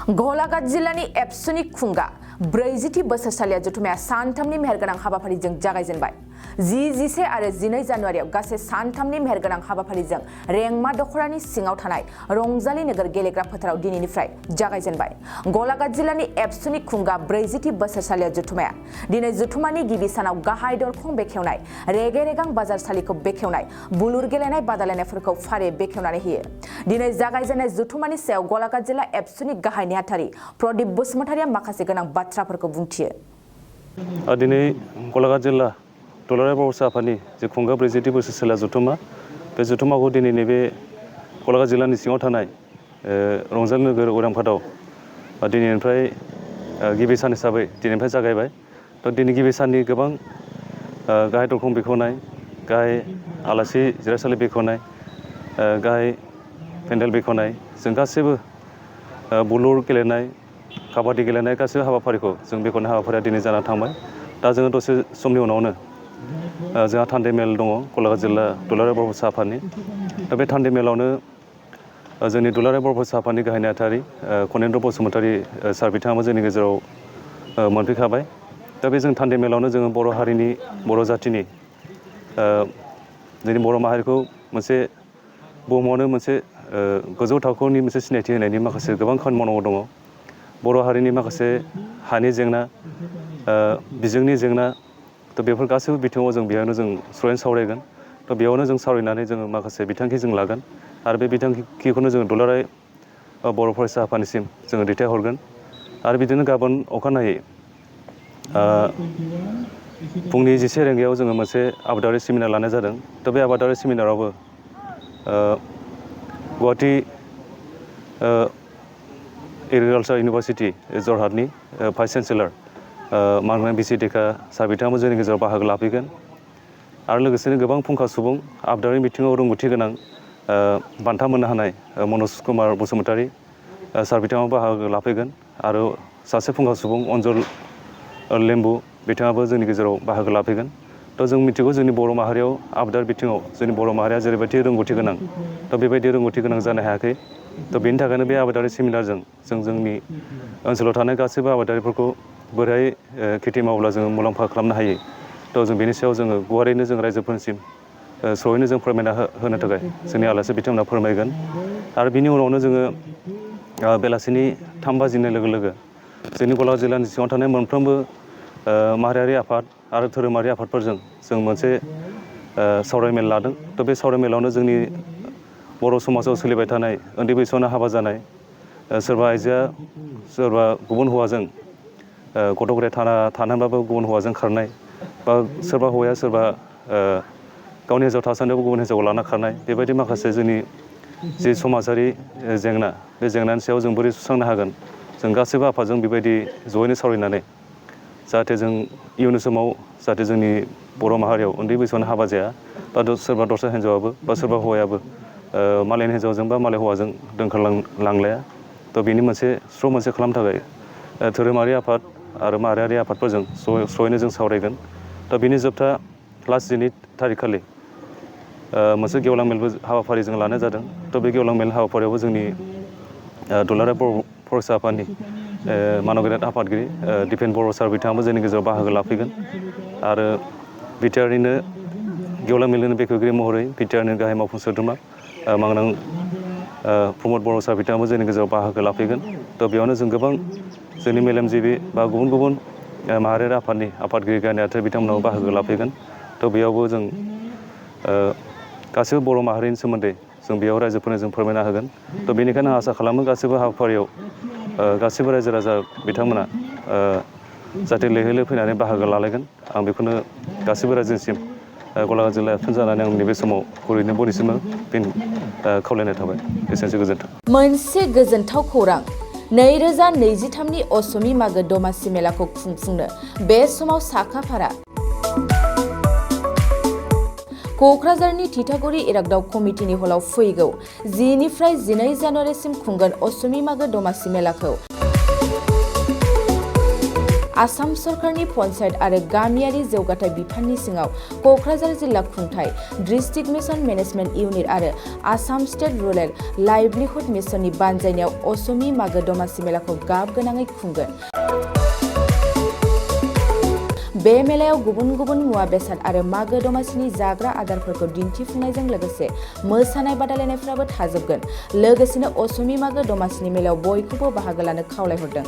गलाघाट जिल्लानि एबसुनि खुंगा 40थि बोसोरसालिया जथुमाया सानथामनि मेहेरगोनां हाबाफारिजों जागायजेनबाय। 10, 11 आरो 12 जानुवारियाव गासै सानथामनि मेहेरगोनां हाबाफारिजों रेंमा दखरानि सिङाव थानाय रंजाली नोगोर गेलेग्रा फोथाराव दिनैनिफ्राय जागायजेनबाय। गलाघाट जिल्लानि एबसुनि खुंगा 40थि बोसोरसालिया जथुमाया दिनै जथुमानि गिबि सानाव गाहाय दरखं बेखेवनाय, रेगे रेगां बाजारसालिखौ बेखेवनाय, बुलुर गेलेनाय बादायलायनायफोरखौ फारियै बेखेवनानै होयो। दिनै जागायजेननाय जथुमानि सायाव गलाघाट जिल्ला एबसुनि गाहाय नेहाथारि प्रदीप बसुमतारिया माखासे गोनां बाथ्राफोरखौ बुंथियो। दिनै गलाघाट जिल्ला दुलाराय बर' आफादनि जे खुंगा 40थि बोसोरसालिया जथुमा, बे जथुमाखौ दिनै नैबे गलाघाट जिल्लानि सिङाव थानाय रंजाली नोगोर उरांफाटाव दिनैनिफ्राय गिबि सान हिसाबै दिनैनिफ्राय जागायबाय। दिनै गिबि साननि गोबां गाहाय दरखं बेखेवनाय, गाहाय आलासि जिरायसालि बेखेवनाय, गाहाय पेन्डेल बेखेवनाय, जों गासैबो बुलुर गेलेनाय, काबादि गेलेनाय गासैबो हाबाफारिखौ जों बेखेवनाय हाबाफारिया दिनै जानानै थांबाय। दा जोङो दसे समनि उनावनो जोंहा थान्दै मेल दङ गलाघाट जिल्ला दुलाराय बर' आफादनि। दा बे थान्दै मेलावनो जोंनि दुलाराय बर' आफादनि गाहाय नेहाथारि खनेन्द्र बसुमतारि सार बिथाङाबो जोंनि गेजेराव मोनफैखाबाय। दा बे जों थान्दै मेलावनो जोङो बर' हारिनि, बर' जाथिनि जोंनि बर' माहारिखौ मोनसे बुहुमावनो मोनसे गोजौ थाखोनि मोनसे सिनायथि होनायनि माखासे गोबां खामानि मावनांगौ दङ। बर' हारिनि माखासे हानि जेंना, बिजोंनि जेंना, बेफोर गासैबो बिथिङाव जों बेयावनो जों सुंद'यै सावरायगोन। बेयावनो जों सावरायनानै जोङो माखासे बिथांखि जों लागोन आरो बे बिथांखिखौनो जोङो दुलाराय बर' फरायसा आफादनिसिम जोङो दैथायहरगोन। आरो बिदिनो गाबोन अखानायै फुंनि 11 रिंगायाव जोङो मोनसे आबादारि सेमिनार लानाय जादों। बे आबादारि सेमिनारावबो गुवाहाटि एग्रिकालसार इउनिभारसिटि जरहाटनि भाइस चेन्सेलर मानगोनां बिसि डेका सार बिथाङाबो जोंनि गेजेराव बाहागो लाफैगोन। आरो लोगोसेनो गोबां फुंखा सुबुं, आबादारि बिथिङाव रोंगौथि गोनां, बान्था मोननो हानाय मनज कुमार बसुमतारि सार बिथाङाबो बाहागो लाफैगोन। आरो सासे फुंखा सुबुं अन्जल लेम्बु बिथाङाबो जोंनि गेजेराव बाहागो लाफैगोन। जों मिथिगौ जोंनि बर' माहारियाव आबादारि बिथिङाव जोंनि बर' माहारिया जेरैबायदि रोंगौथि गोनां, बेबायदि रोंगौथि गोनां जानो हायाखै। बेनि थाखायनो बे आबादारि सेमिनारजों जों जोंनि ओनसोलाव थानाय गासैबो आबादारिफोरखौ बोरैहाय खेथि मावब्ला जोङो मुलाम्फा खालामनो हायो, जों बेनि सायाव जोङो गुवारैनो जों रायजोफोरनिसिम सहैनो जों फोरमायना होनो थाखाय जोंनि आलासि बिथांमोना फोरमायगोन। आरो बिनि उनावनो जोङो बेलासिनि 3 बाजिनाय लोगो लोगो जोंनि गलाघाट जिल्लानि सिङाव थानाय मोनफ्रोमबो माहारियारि आफाद आरो धोरोमारि आफादफोरजों जों मोनसे सावरायमेल लादों। बे सावरायमेलावनो जोंनि बर' समाजाव सोलिबाय थानाय उन्दै बैसोआवनो हाबा जानाय, सोरबा आइजोआ सोरबा गुबुन हौवाजों गथ' गथाय थानानैबाबो गुबुन हौवाजों खारनाय, बा सोरबा हौवाया सोरबा गावनि हिन्जाव थासान्दियावबो गुबुन हिन्जावखौ लाना खारनाय, बेबायदि माखासे जोंनि जि समाजारि जेंना, बे जेंनानि सायाव जों बोरै सुस्रांनो हागोन, जों गासैबो आफादजों बेबायदि जयैनो सावरायनानै जाहाथे जों इयुन समाव जाहाथे जोंनि बर' माहारियाव उन्दै बैसोआवनो हाबा जाया, बा सोरबा दस्रा हिन्जावाबो बा सोरबा हौवायाबो मालायनि हिन्जावजों बा मालाय हौवाजों दोनखारलांलाया। बेनि मोनसे मोनसे खालामनो थाखाय धोरोमारि आफाद आरो माहारियारि आफादफोरजों जयैनो जों सावरायगोन। बिनि जोबथा लास्ट 12 थारिख खालि मोनसे गेवलां मेलबो हाबाफारि जों लानाय जादों। बे गेवलां मेल हाबाफारियावबो जोंनि दुलाराय बर' फरायसा आफादनि मानगोनां आफादगिरि दिपेन बर' सार बिथाङाबो जोंनि गेजेराव बाहागो लाफैगोन। आरो बिटिआरनिनो गेवलां मेलनि बेखेवगिरि महरै बिटिआरनि गाहाय मावफुं सोद्रोमा मानगोनां प्रमद बर' सार बिथाङाबो जोंनि गेजेराव बाहागो लाफैगोन। बेयावनो जों गोबां जोंनि मेलेमजिबि बा गुबुन गुबुन माहारियारि आफादनि आफादगिरि गाहाय नेहाथारि बिथांमोनाबो बाहागो लाफैगोन। बेयावबो जों गासैबो बर' माहारिनि सोमोन्दै जों बेयाव रायजोफोरनो जों फोरमायना होगोन। बेनिखायनो आं आसा खालामो गासैबो हाबाफारियाव गासैबो रायजो राजा बिथांमोना जाहाथे लैहोर लैहोर फैनानै बाहागो लालायगोन। आं बेखौनो गासैबो रायजोसिम गलाघाट जिल्ला एबसुनि जानानै आं नैबे समाव गुरैनो बयनिसिमबो फिन खावलायनाय थाबाय। एसेनोसै, गोजोन्थों। मोनसे गोजोनथाव खौरां, 2023नि असमि मागो दमासि मेलाखौ खुंफुंनो बे समाव साखाफारा क'क्राझारनि थिथागुरि इरागदाव कमिटिनि हलाव फैगौ 10 निफ्राय 12 जानुवारिसिम खुंगोन असमि मागो दमासि मेलाखौ। आसाम सरकारनि पन्चायत आरो गामियारि जौगाथाय बिफाननि सिङाव क'क्राझार जिल्ला खुंथाय, डिस्ट्रिक्ट मिशन मेनेजमेन्ट इउनिट आरो आसाम स्टेट रुरेल लाइभलिहुड मिशननि बानजायनायाव असमि मागो दमासि मेलाखौ गाब गोनाङै खुंगोन। बे मेलायाव गुबुन गुबुन मुवा बेसाद आरो मागो दमासिनि जाग्रा आदारफोरखौ दिन्थिफुंनायजों लोगोसे मोसानाय बादायलायनायफ्राबो थाजोबगोन। लोगोसेनो असमि मागो दमासिनि मेलायाव बयखौबो बाहागो लानो खावलायहरदों।